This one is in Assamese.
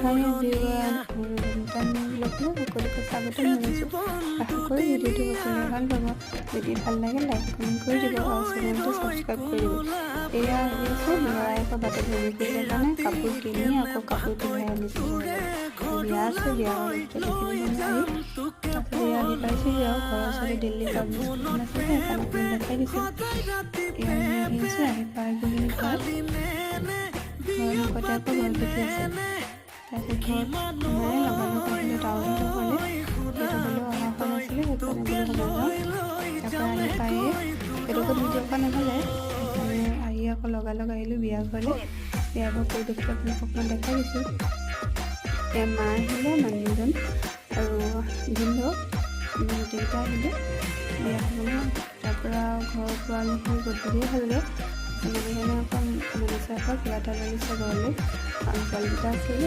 হাই এভৰিৱান, মোৰ এটা নিউ ব্লগলৈ সকলোকে স্বাগতম জনাইছোঁ। আশা কৰোঁ ভিডিঅ'টো সকলোৱে ভাল পাব। যদি ভাল লাগে, লাইক, কমেণ্ট কৰি দিব আৰু চেনেলটো ছাবস্ক্ৰাইব কৰি দিব। এয়া আহি আছোঁ, ল'ৰাই আকৌ বাটত বমি কৰিলে কাৰণে কাপোৰ কিনি আকৌ কাপোৰ পিন্ধাই আনিছোঁ। বিয়া আছে, বিয়া ঘৰৰ ভিতৰত এইখিনি মানে আহি তাৰপিছত এয়া আহি পাইছোঁহি আৰু ঘৰৰ ওচৰতে দিল্লী পাব্লিক স্কুলখন আছে যে, সেইকাৰণে আপোনাক দেখাই দিছোঁ। এয়া আমি আহি আছোঁ, আহি পাই গ'লোহি ঘৰত। ঘৰৰ মুখতে আকৌ গণপতি আছে। তাৰপিছত ঘৰত সোমাই লগালগ আহিলোঁ টাউনতে ঘৰলৈ। সিহঁতৰ ঘৰলৈও অহা হোৱা নাছিলে, সেইকাৰণে বোলো সোমাই যাওঁ। তাৰপৰা আহি পায়ে সেইডোখৰত ভিডিঅ' কৰা নহ'লে, সেইকাৰণে আহি আকৌ লগালগ আহিলোঁ বিয়া ঘৰলৈ। বিয়া ঘৰ পৰিৱেশটো আপোনাক অকণমান দেখাই দিছোঁ। এতিয়া মা আহিলে, মানুহজন আৰু ভিনদেউ, আমি গোটেইকেইটা আহিলোঁ বিয়া খাবলৈ। তাৰপৰা ঘৰ পোৱালেহি গধূলিয়ে হ'লগৈ। মানুহজনে আকৌ মনীষে আকৌ কিবা এটা লৈ দিছে ঘৰলৈ, কাৰণ পোৱালিকেইটা আছে যে।